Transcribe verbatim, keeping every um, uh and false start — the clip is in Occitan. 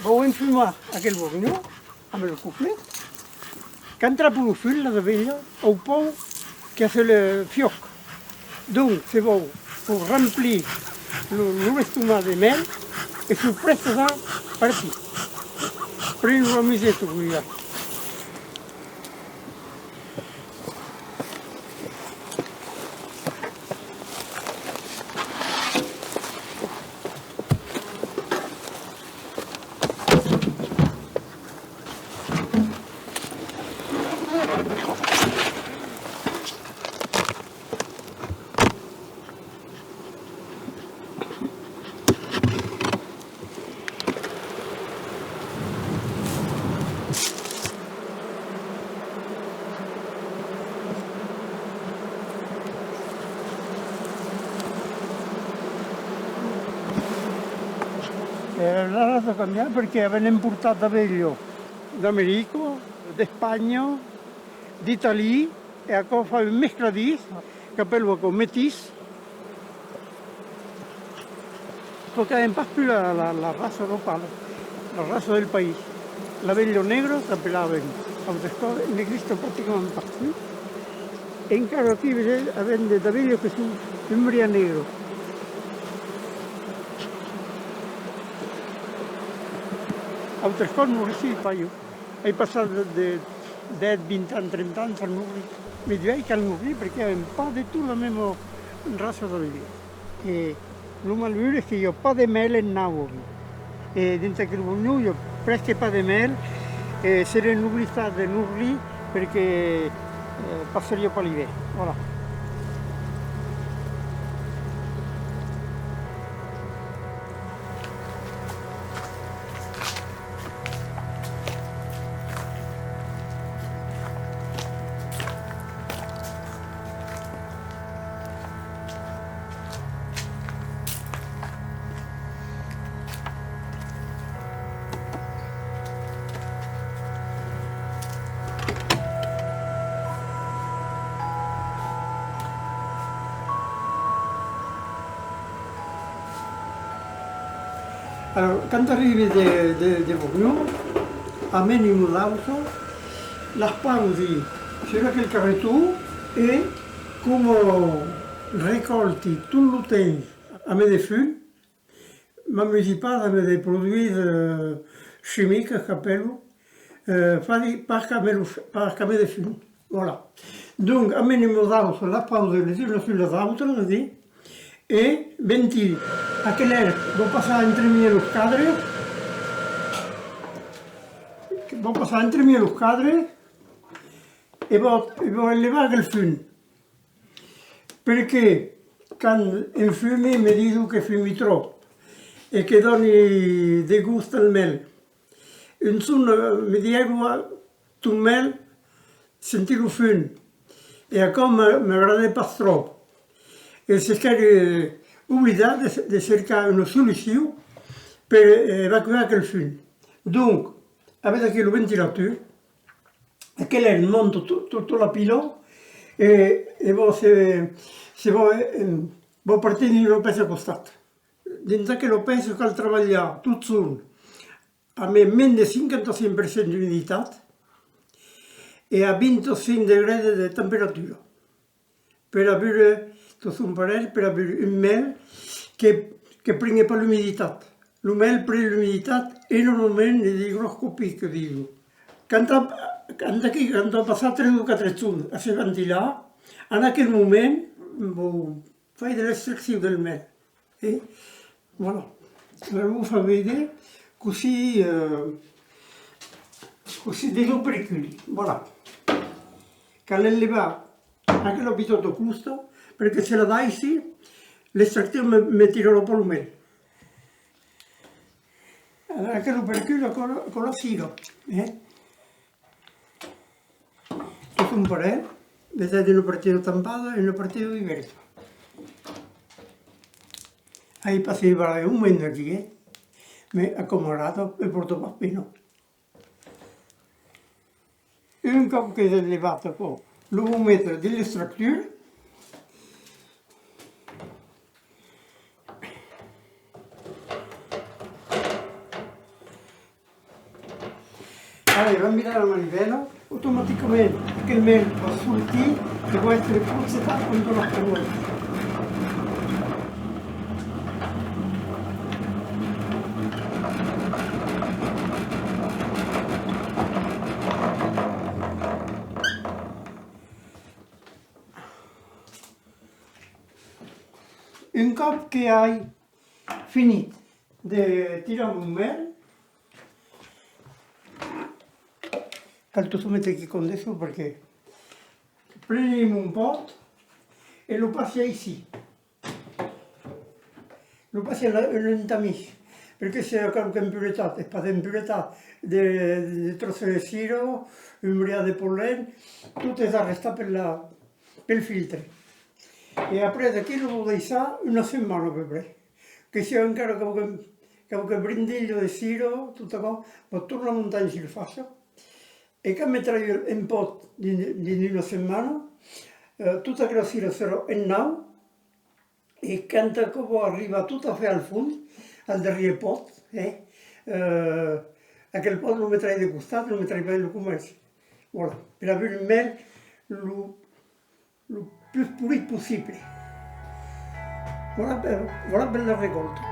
Vau enfumar aquel bornhon amb lo coplet. Quand trapa lo fum, las abelhas, au pauc que se le fiòc. Donc, se vau per remplir lo, lo estomac de mèl e son prèstas a partir. Pren una museta, cuida. E la raça a cambiat perque avèm emportat d'abelhas d'America, d'Espanha, d'Itàlia, e aquò fa un mescladís, qu'apèlan aquò metís. Aquò qu'avèm pas pus la, la, la raça locala, la raça del país. L'abelha negra, qu'apelavan autres còps, n'exista practicament pas pus. Encara aquí, vesètz, avèm de, d'abelhas que son un briat negras. Autres còps, non, resi, pas ieu. Ai passat de, de dètz, vint ans, trenta ans a nourrir. Mès duèi cal nourrir perque avèm pas de tot la mèma raça d'abelha. E lo malur es que i a pas de mèl en nau aquí. E dins aquel bornhon i a presque pas de mèl. E serem obligats de nourrir perque, eh, passariá pas l'ivèrn. Voilà. Alors, quand arribi de, de, de bornhon, ameni una dauça, las pausi sus aquel carreton e, coma recòlti tot lo temps amb de fum, m'amusi pas amb de produits, eh, chimiques, qu'apèlan, eh, fasi pas qu'amé lo f-, pas qu'amé de fum. Voilà. Donc, ameni una dauça, las pausi les unas sus las autras, e ventili. Aquel èr vau passar entremièg los cadres, vau passar entremièg los cadres e vau, e vau enlevar aquel fum. Perque quand enfumi me dison que fumi tròp e que doni de gust al mèl. Un jorn, eh, me diguèron: "Ah, ton mèl, senti lo fum." E aquò me, m'agradèt pas tròp. E sèi, eh, obligat de, de cercar una solucion per, eh, evacuar aquel fum. Donc, avètz aquí lo ventilator, aquel èr monta to-, tota la pila e, e vau, se, se vau, eh, vau partir dins una pèça a costat. Dins aquela pèça cal trabalhar totjorn amb mens de cinquanta-cinc per cent d'umiditat e a vint-e-cinc degrès de, de temperatura. Per aver, tot son parelh, per aver un mèl que, que prengue pas l'umiditat. Lo mèl pren l'umiditat enormament, es d'igroscopia, que dison. Quand a, quand aquí, quand a passat tres o quatre jorns a se ventilar, en aquel moment, bon, fai de l'extraccion del mèl. E voilà. Ara vos fau veire cossí, eh, cossí de l'operculi. Voilà. Cal enlevar aquela pitòta crosta, perque se la daissi, l'extractor me, me tirarà pas lo mèl. Ara aquel operculi, aquò, aquò la siga, eh? Tot son parelh, vesètz, una partida tampada e una partida dubèrta. Ai pas se barrar un moment aquí, eh? Mès aquò m'agrada, me pòrta pas pena. Un còp qu'es enlevat aquò, lo vau metre dins l'extractor. Allez, vam virar la manivèla. Automaticament, aquel mèl va sortir e va èstre processat contra las canoas. Un còp que ai finit de tirar mon mèl, cal tot metre aquí com de sud, perque preni mon pòt e lo passi aicí. Lo passi en, en un tamís, perque se i a qualque impuretat, es pas d'impuretat, de, de tròces de cira, un briat de pollen, tot es arrestat per la, pel filtre. E après d'aquí lo vau daissar una setmana a peu près. Que siá encara quauque, quauque brindilha de cira, tot aquò, vau tornar montar en surfàcia. E quand metrai un pòt dins, dins una setmana, eh, tota aquela cira serà en naut, e quand aquò va arribar tot a fait al fons, al darrièr pòt, eh, eh, aquel pòt lo metrai de costat, lo metrai pas en lo comèrci. Voilà, per aver un mèl lo lo pus polit possible. Voilà per, voilà per la recòlta.